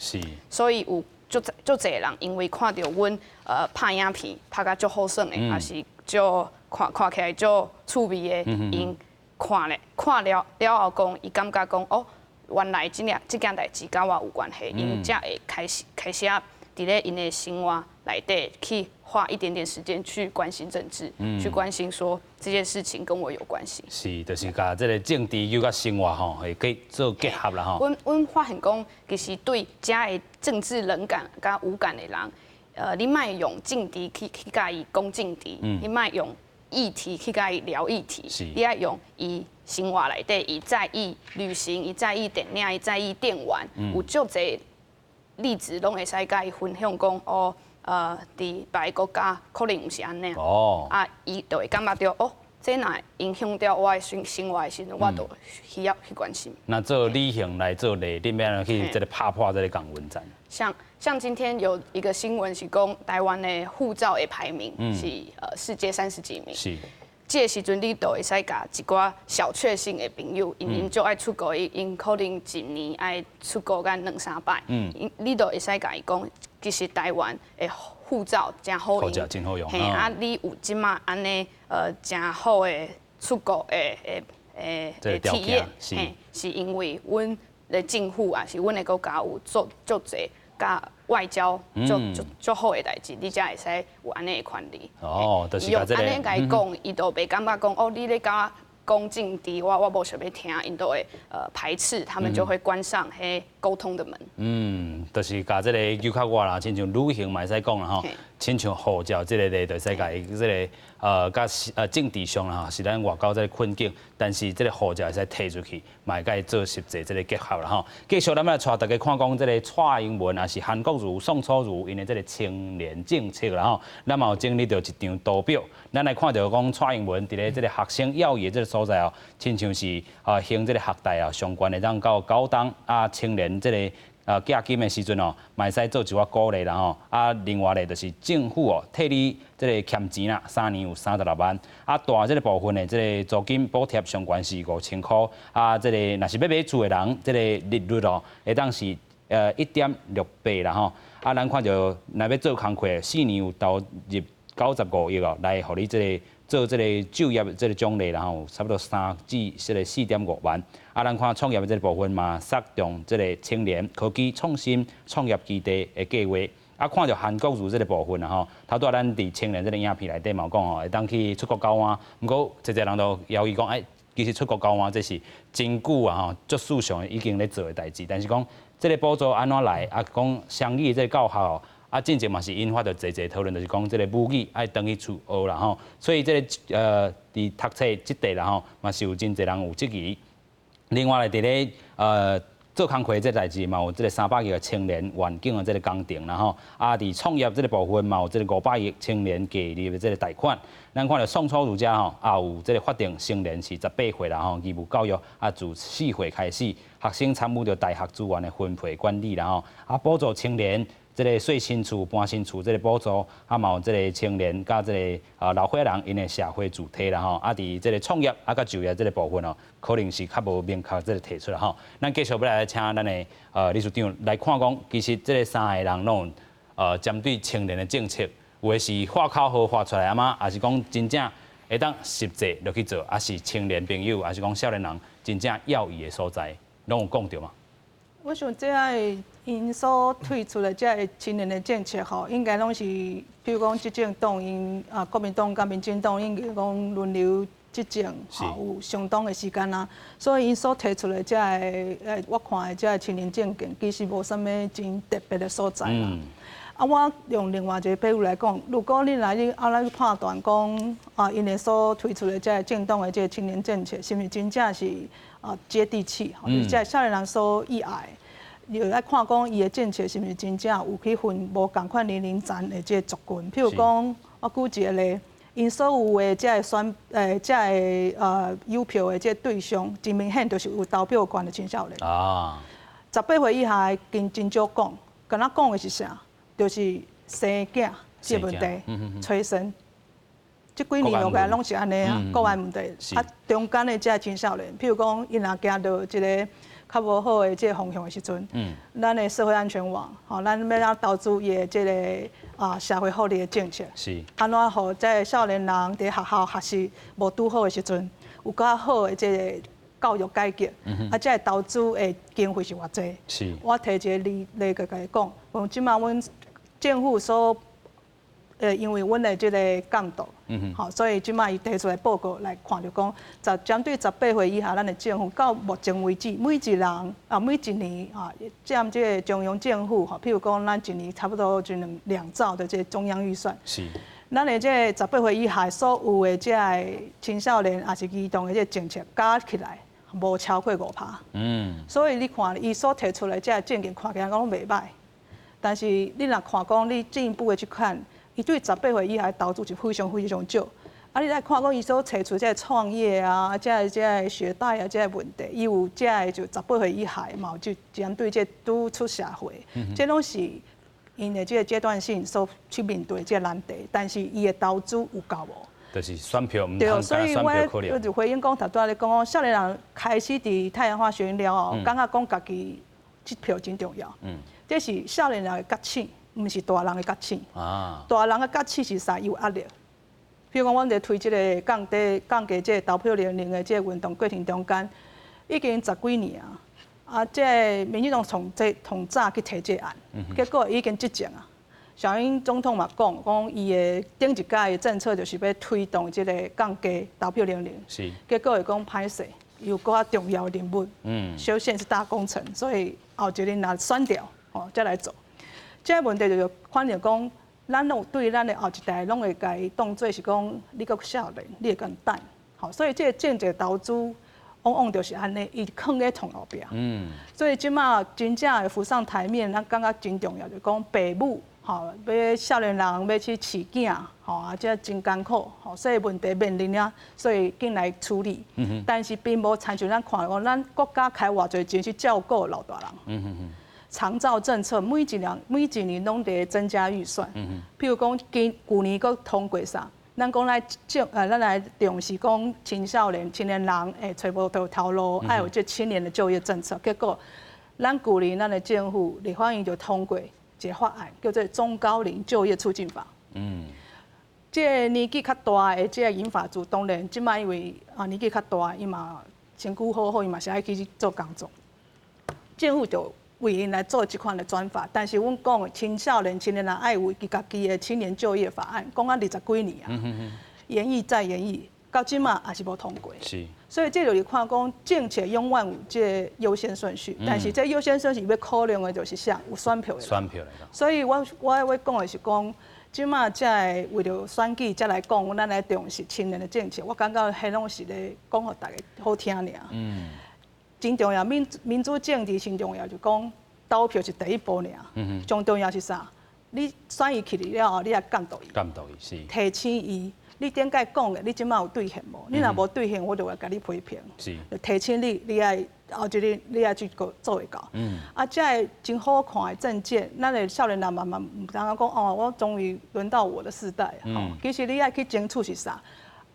所以有足足濟人因為看著阮拍影片拍甲足好耍的，抑是足看看起來足趣味的，𪜶看咧看了了後講，伊感覺講哦，原來這件代誌佮我有關係，𪜶才會開始啊，佇咧𪜶的生活內底去花一點點時間去關心政治，去關心說這件事情跟我有關係。是，就是共這个政治又佮生活吼，會去做結合啦吼。阮發現講，其實對遮的政治冷感佮無感的人，你莫用政治去共伊講政治，你莫用議題去共伊聊議題，你愛用伊生活內底，伊在意旅行，伊在意電影，伊在意電玩，有足濟例子攏會使共伊分享講哦，佇別个國家可能毋是按呢。啊，伊就會感覺著哦，這若影響著我的生活的時陣，我就需要去關心。那做旅行來做例，你欲按怎去這个拍破這个同溫層？像今天有一個新聞是講台灣的護照的排名是世界30幾名。這个時陣你就會使共一寡小確幸的朋友，𪜶足愛出國，𪜶可能一年愛出國敢兩三擺。你就會使共伊講，其實台灣的護照誠好用。護照真好用。嘿，啊，你有這馬按呢誠好的出國的體驗，嘿，是因為阮的政府抑是阮的國家有做足濟佮外交足足足好的代誌，你才會使有按呢的權利。哦，就是共這个。按呢共伊講，伊就袂感覺講哦，你咧共我講政治，我無想欲聽，𪜶都會排斥，他們就會關上彼溝通的門。嗯，就是共這个遊較外啦，親像旅行嘛會使講啦吼，親像護照這个例，就會使共伊這个佮政治上啦吼，是咱外交這个困境，但是這个護照會使提出去，嘛會共伊做實際這个結合啦吼。繼續咱欲來帶大家看講這个蔡英文抑是韓國瑜、宋楚瑜𪜶的這个青年政策啦吼，咱嘛有整理著一張圖表，咱來看著講蔡英文佇咧這个學生要義這个所在哦，親像是啊興這个學貸啊相關的，當到高東啊青年這个寄金的時陣哦，嘛會使做一寡鼓勵啦吼。啊，另外咧就是政府哦，替你這个儉錢啦，3年有36萬。啊，大這个部分的這个租金補貼上懸是5000箍。啊，這个若是欲買厝的人，這个利率哦，會當是1.68啦吼。啊，咱看著若欲做工課，4年有投入95億哦，來予你這个做這个就業這个獎勵，然後差不多3至這个4.5萬。啊，咱看創業的這个部分嘛，觸動這个青年科技創新創業基地的計劃。啊，看著韓國瑜這个部分啊吼，頭拄仔咱佇青年這个影片內底嘛有講吼，會當去出國交換，毋過濟濟人都猶豫講，欸，其實出國交換這是真久啊吼，足史上已經咧做的代誌，但是講這个補助按怎來，啊，講雙語這个教學，啊，進前嘛是引發著濟濟討論，就是講這个母語愛轉去厝學啦吼，所以這个佇讀冊這塊啦吼，嘛是有真濟人有質疑。另外咧，佇咧做工課這代誌嘛有這个300億的青年願景的這个工程啦吼，啊，佇創業這个部分嘛有這个500億青年計入的這个貸款。咱看著宋楚瑜遮吼，也有這个法定成年是18歲啦吼，義務教育啊自4歲開始，學生參與著大學資源的分配管理啦吼，啊補助青年這个稅新厝搬新厝這个補助，啊嘛有這个青年佮這个老歲仔人𪜶的社會主體啦吼，啊佇這个創業啊佮就業這个部分哦，可能是較無明確這个提出來吼。咱繼續欲來請咱的理事長來看講，其實這个三个人攏有針對青年的政策，有的是喊口號喊出來啊嗎？抑是講真正會當實際落去做，抑是青年朋友，抑是講少年人真正要伊的所在，攏有講著嗎？我想這个𪜶所推出的這个青年的政策吼，應該攏是，比如講執政黨𪜶啊，國民黨佮民進黨應該講輪流執政，吼，有相當的時間啊。所以𪜶所提出的這个我看的這个青年政見，其實無啥物真特別的所在啦。啊，我用另外一個比喻來講，如果你來你啊來去判斷講啊，𪜶的所推出的這个政黨的這个青年政策，是毋是真正是啊接地氣，吼，就是這个少年人所喜愛的。你愛看講伊的政策是毋是真正有去分無仝款年齡層的這个族群？譬如講，我舉一個例，𪜶所有的這个選這个郵票的這个對象，真明顯就是有投票權的青少年。18歲以下的真真少講，敢若講的是啥？就是生囝這個問題，催生。這幾年落來攏是按呢啊，國安問題。啊，中間的這个青少年，譬如講，𪜶若行著一个較無好的這个方向的時陣，咱的社會安全網，吼，咱欲按怎投資伊的這个社會福利的政策，按怎予這个少年人佇學校學習無拄好的時陣，有較好的這个教育改革，啊，這个投資的經費是偌濟？我提一個例例共共伊講，講這馬阮政府所因為阮的這个監督，吼，所以這馬伊提出來報告來看，就講十針對18歲以下，咱的政府到目前為止，每一人啊，每一年啊，佔這个中央政府吼，譬如講咱一年差不多就2兆的這个中央預算。咱的這个18歲以下所有的這个青少年抑是兒童的這个政策加起來，無超過5%。所以你看，伊所提出來這个政見看起來攏袂䆀，但是你若看講，你進一步的去看。伊對18歲以下的投資是非常非常少，啊，你來看講伊所提出這个創業啊，這个這个學貸啊，這个問題，伊有這个就18歲以下嘛，有就針對這拄出社會，這攏是𪜶的這个階段性所去面對這个難題，但是伊的投資有夠無？就是選票毋通所以我就回應講，頭拄仔咧講，少年人開始佇太陽花學運了後，感覺講家己這票真重要。這是少年人的覺醒。毋是大人的覺醒。大人的覺醒是啥？有壓力。比如講，阮佇推這个降低、降低這个投票年齡的這个運動過程中間，已經十幾年啊。啊，這个民進黨從這從早去提這個案，結果已經執政啊。小英總統嘛講，講伊的頂一屆的政策就是欲推動這个降低投票年齡。結果會講歹勢，有閣較重要的任務。修憲是大工程，所以後一任若選著，吼，才來做。這個問題就是，反正講，咱攏對咱的後一代攏會共伊當做是講，你閣少年，你會共等，吼，所以這個政治投資往往就是按呢，伊囥咧床後壁。所以這馬真正會浮上台面，咱感覺真重要，就是講爸母，吼，欲少年人欲去飼囝，吼啊，這真艱苦，吼，所以問題面臨了，所以緊來處理。但是並無親像咱看講，咱國家開偌濟錢去照顧老大人。長照政策每一年每一年攏佇增加預算。譬如講，今舊年閣通過啥？咱講來重咱來重視講青少年、青年人會揣無著頭路，愛有這青年的就業政策。結果，咱舊年咱的政府立法院就通過一個法案，叫做《中高齡就業促進法》。這個年紀較大的這個銀髮族，當然這擺因為啊年紀較大，伊嘛身軀好好，伊嘛是愛去做工作。政府就為𪜶來做這款的轉發，但是阮講青少年、青年人愛有伊家己的青年就業法案，講啊二十幾年啊，研議再研議，到這馬也是無通過。所以這就是看講政策永遠有這個優先順序，但是這優先順序欲考量的就是啥？有選票的。選票來講。所以我欲講的是講，這馬才會為著選舉才來講，咱來重視青年的政策。我感覺彼攏是咧講予大家好聽爾。真重要，民主政治真重要，就講投票是第一步爾。上重要是啥？你選伊去了後，你愛監督伊。監督伊是。提醒伊，你頂擺講的，你這馬有兌現無？你若無兌現，我就會共你批評。提醒你，你愛後一日你愛去做會到。啊，這个真好看的政見，咱的少年人嘛嘛毋通講哦，我終於輪到我的世代。其實你愛去爭取是啥？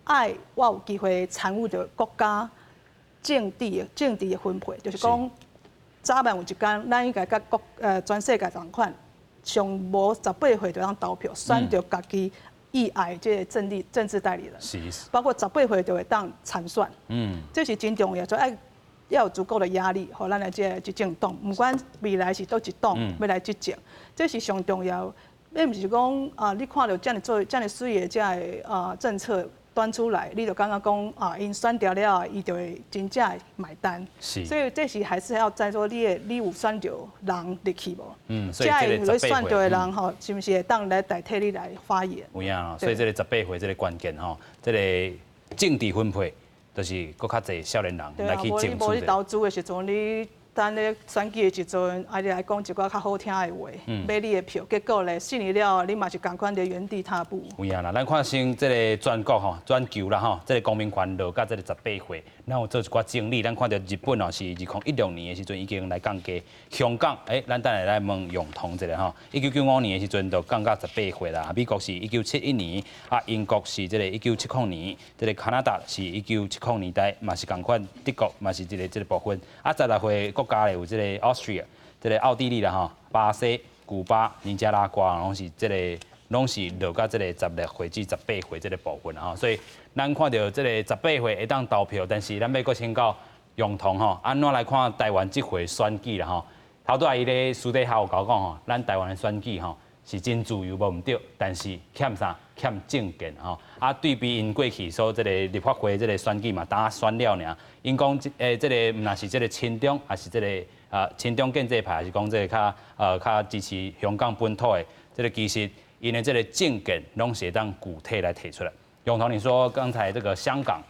愛我有機會參與著國家政治的分配，就是講早晚有一天，咱應該佮國全世界仝款，上無18歲就通投票，選著家己意愛這个政治代理人，包括十八歲就會當參選，這是真重要，所以愛要有足夠的壓力，予咱的這个執政黨，毋管未來是佗一黨欲來執政，這是上重要。你毋是講啊，你看著遮爾做遮爾媠的這个啊政策端出來，你就感覺講啊，𪜶選著了，伊就會真正會買單。所以這是還是要在說你的你有選著人入去無？所以這個選著的人吼，是毋是會當來代替你來發言？有影，所以這個十八歲這個關鍵吼，這個政治分配就是閣較濟少年人來去爭取。無你投資的時陣，你等咧選舉的時陣，啊，你來講一寡較好聽的話，買你的票，結果咧四年了後，你嘛是仝款佇原地踏步。有影啦，咱看先這个全國吼，全球啦吼，這个公民權落到這个十八歲，咱有做一寡整理。咱看著日本哦，是2016年的時陣已經來降低。香港，咱等下來問永通一下吼，1995年的時陣就降到十八歲啦。美國是1971年，啊，英國是這个1970年，這个加拿大是1970年代，嘛是仝款，德國嘛是這个部分。啊，16歲國家咧有這个 Austria，這个奧地利啦吼，巴西、古巴、尼加拉瓜，攏是這个，攏是落到這个16歲至18歲這个部分吼。所以咱看著這个十八歲會當投票，但是咱欲閣請教永通吼，按怎來看台灣這回選舉啦吼？頭拄仔伊咧私底下有共我講吼，咱台灣的選舉吼是真自由無毋對，但是欠啥？欠政見吼。啊，對比𪜶過去所這个立法會這个選舉嘛，焦選了爾。𪜶講這个毋但是這个親中，抑是這个啊親中建制派，抑是講這个較支持香港本土的，這个其實𪜶的這个政見攏是會當具體來提出來。永通，你說剛才這個香港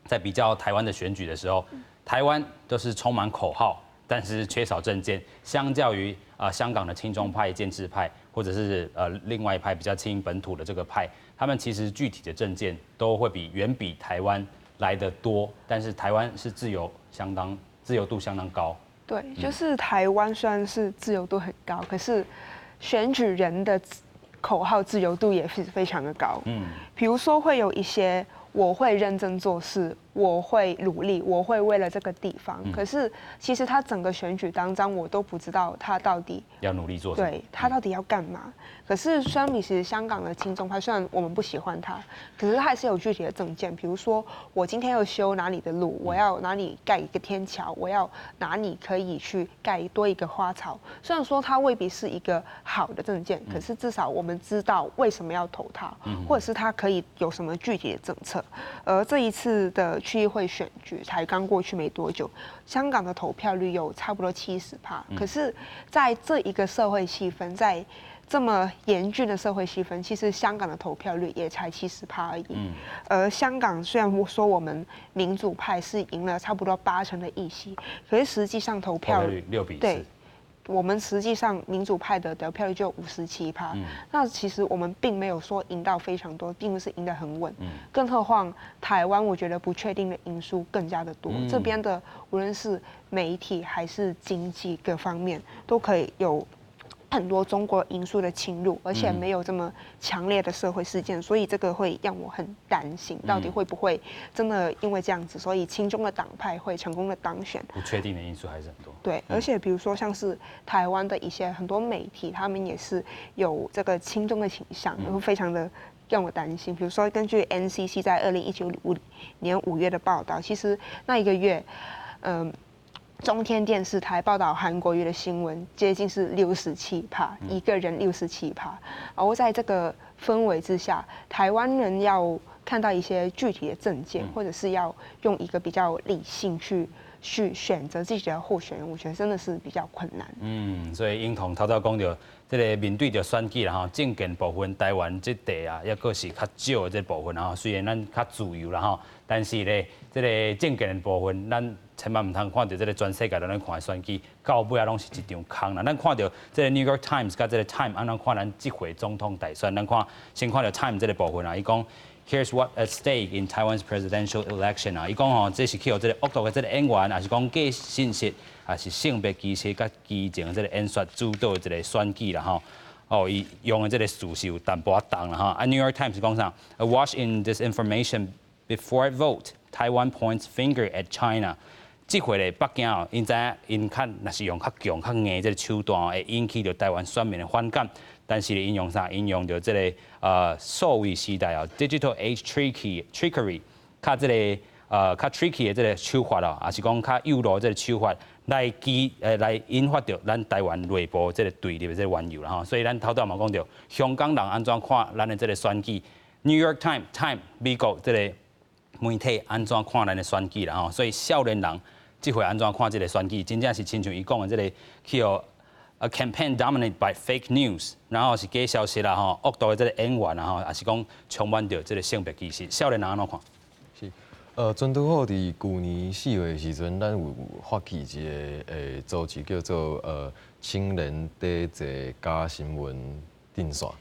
在比較台灣的選舉的時候，台灣都是充滿口號，但是缺少政見。相較於啊香港的親中派、建制派，或者是另外一派比較親本土的這個派，他們其實具體的政見都會比遠比台灣來得多。但是台灣是自由相當自由度相當高。對，就是台灣雖然是自由度很高，可是選舉人的口號自由度也是非常的高。比如說會有一些我會認真做事，我會努力，我會為了這個地方。可是其實他整個選舉當中，我都不知道他到底要努力做什麼，對他到底要幹嘛。可是相比其實香港的親中派，雖然我們不喜歡他，可是他還是有具體的政見。比如說我今天要修哪裡的路，我要哪裡蓋一個天橋，我要哪裡可以去蓋多一個花槽。雖然說他未必是一個好的政見，可是至少我們知道為什麼要投他，或者是他可以有什麼具體的政策。而這一次的區議會選舉才剛過去沒多久，香港的投票率有差不多70%。可是，在這一個社會氣氛，在這麼嚴峻的社會氣氛，其實香港的投票率也才70%而已。而香港雖然說我們民主派是贏了差不多8成的議席，可是實際上投票率6比4。對，我們實際上民主派的得票率就57%。那其實我們並沒有說贏到非常多，並不是贏得很穩。更何況台灣，我覺得不確定的因素更加的多。這邊的無論是媒體還是經濟各方面，都可以有很多中國因素的侵入，而且沒有這麼強烈的社會事件，所以這個會讓我很擔心，到底會不會真的因為這樣子，所以親中的黨派會成功的當選？不確定的因素還是很多。對，而且比如說像是台灣的一些很多媒體，他們也是有這個親中的傾向，然後非常的讓我擔心。比如說根據 NCC 在2019年5月的報道，其實那一個月，中天電視台報道韓國瑜的新聞，接近是67趴，一個人67趴。而在這個氛圍之下，台灣人要看到一些具體的政見，或者是要用一個比較理性去選擇自己的候選人，我覺得真的是比較困難。嗯，所以英彤頭拄講著，這個面對著選舉啦吼，政見部分台灣這地啊，抑閣是較少的這部分吼。雖然咱較自由啦吼，但是咧，這個政見的部分，咱千萬毋通看著這個全世界攏咧看的選舉，到尾仔攏是一場空啦。咱看著這個 New York Times 佮這個 Time 按怎看咱這回總統大選，咱看先看著 Time 這個部分啊，伊講。Here's what at stake in Taiwan's presidential election 啊！伊講吼，這是去予這個惡毒的這個演員，抑是講假信息，抑是性別歧視佮激情這個演說主導的這個選舉啦吼。哦，伊用的這個詞是有淡薄仔重啦吼。啊，New York Times 講啥？Awash in disinformation before vote, Taiwan points finger at China。這回咧，北京哦，𪜶知影𪜶較若是用較強、較硬這個手段，會引起著台灣選民的反感。但是𪜶用啥？𪜶用著這個數位時代哦，digital age tricky trickery，較這個較 tricky 的這個手法哦，抑是講較誘導這個手法來激來引發著咱台灣內部這個對立的這個緣由啦吼。所以咱頭拄嘛講著，香港人按怎看咱的這個選舉？New York Times、Time 美國這個媒體按怎看咱的選舉啦吼？所以少年人這回按怎看這個選舉？真正是親像伊講的這個去予 A campaign dominated by fake news，然後是假消息啦吼，惡毒的這個演員啦吼，抑是講充滿著這個性別歧視。少年人按怎看？是，全都好佇舊年4月的時陣，咱有發起一個組織叫做青年抵制假新聞陣線。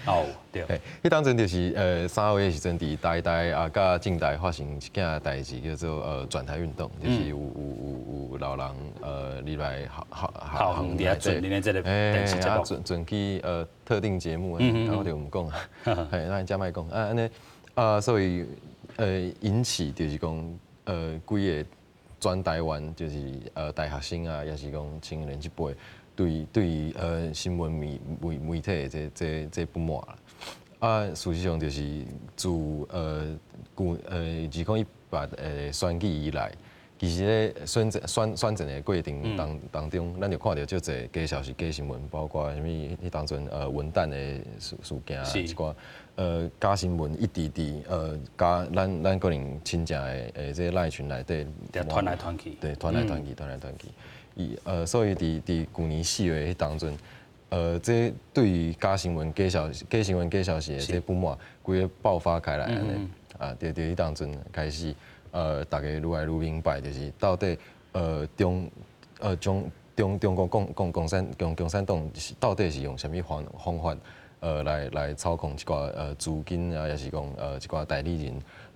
哦，對。彼當陣就是3月的時陣，佇台大啊佮政大發生一件代誌，叫做轉台運動，就是有老人入來校校校園佇遐轉恁的這個電視節目，轉去特定節目，啊我就毋講啊，嘿，咱遮莫講啊按呢啊，所以引起就是講規個全台灣就是大學生啊，抑是講青年這輩對新聞媒體的這不滿啦。啊，事實上就是自舊2018選舉以來，其實咧選戰的過程當中，咱就看著足濟假消息、假新聞，包括啥物彼當陣文旦的事件，一寡假新聞一直佇加咱可能親戚的這個 LINE 群內底傳來傳去，對，傳來傳去，傳來傳去。伊所以佇舊年4月彼當陣，這對於假新聞、假消息、假新聞、假消息的這不滿，規个爆發開來按呢，啊，佇彼當陣開始，大家愈來愈明白，就是到底中中中中國共產黨是到底是用啥物方法，來操控一寡資金啊，抑是講一寡代理人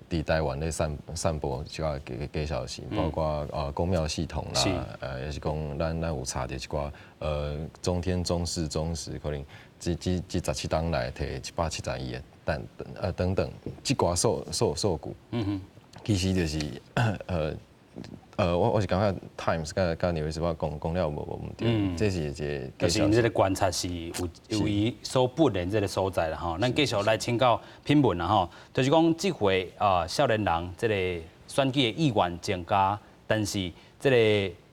佇台灣咧散播一寡假消息，包括公廟系統啦，抑是講咱有查著一寡中天、中視、中時，可能這17冬來提170億的等等，這寡數據，其實就是我是感覺 Times 佮紐約時報講講了無毋對，這是一個。就是𪜶這個觀察是有伊所本的這個所在啦吼。咱繼續來請教品文啦吼，就是講這回啊少年人這個選舉的意願增加，但是這個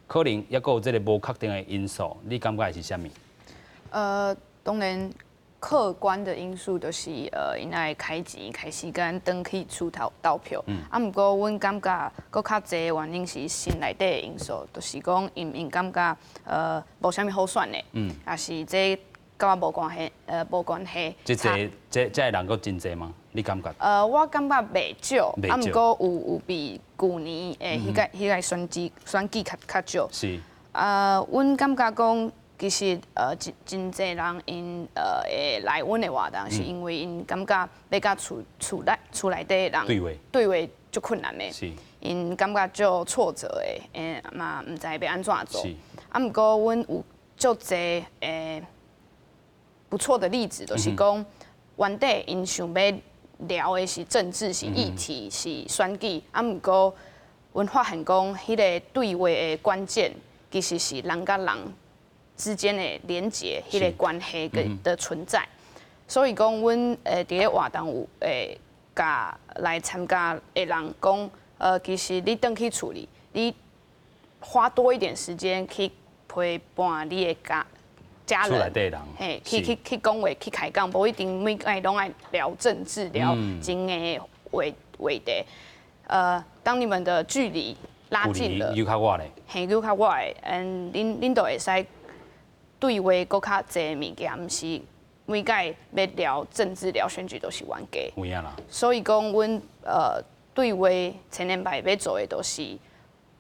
可能抑閣有這個無確定的因素，你感覺是啥物？當然客觀的因素就是𪜶愛開錢、開時間轉去厝投票。啊，毋過阮感覺閣較濟原因是心內底的因素，就是講𪜶感覺無啥物好選的，抑是這佮我無關係，無關係。這濟這這个人閣真濟嗎？你感覺？我感覺袂少，啊，毋過有比舊年的彼個選舉較少。啊，阮感覺講，其實真濟人𪜶會來阮的活動，是因為𪜶感覺欲佮厝內底人對話對話足困難的，𪜶感覺足挫折的，嘛毋知欲按怎做。啊，毋過阮有足濟不錯的例子，就是講原底𪜶想欲聊的是政治、是議題、是選舉，啊，毋過阮發現講，彼個對話的關鍵其實是人佮人之間的連結，彼個關係的存在。所以講，阮佇咧活動有共來參加的人講，其實你轉去厝裡，你花多一點時間去陪伴你的家人，嘿，去講話，去開講，無一定每擺攏愛聊政治，聊真的話題。當你們的距離拉近了，又較倚咧，嘿，又較倚，恁就會使對話閣較濟物件，毋是每擺欲聊政治、聊選舉都是冤家。有影啦。所以講，阮對話青年派欲做的，就是予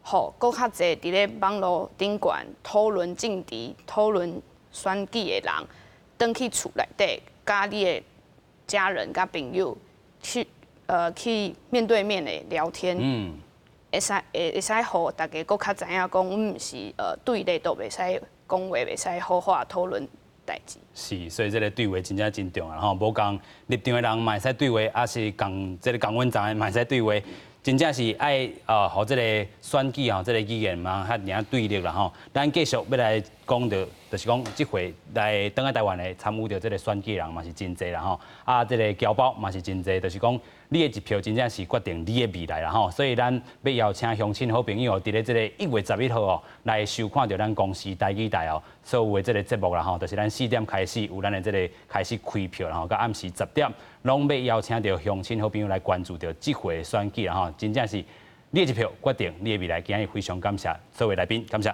閣較濟佇咧網路頂懸討論政治、討論選舉的人，轉去厝內底，佮你的家人、佮朋友去面對面的聊天，會使予大家閣較知影講，阮毋是對立都袂使講話，袂使好好討論代誌。是，所以這个對話真正真重要吼，無仝立場的人嘛會使對話，抑是仝這个仝溫層的嘛會使對話。真正是愛予這个選舉吼，這个語言毋通遐爾對立啦吼。咱繼續欲來講著，就是講這回來轉來台灣的參與著這个選舉的人嘛是真濟啦吼。啊，這个僑胞嘛是真濟，就是講你的一票真正是決定你的未來啦吼。所以咱欲邀請鄉親好朋友佇咧這个1月11號哦，來收看著咱公視台語台哦，所有的這个節目啦吼，就是咱4點開始有咱的這个開始開票啦吼，到暗時10點，攏欲邀請著鄉親好朋友來關注著這回選舉啦吼，真正是你的一票決定你的未來。今日非常感謝所有來賓，感謝。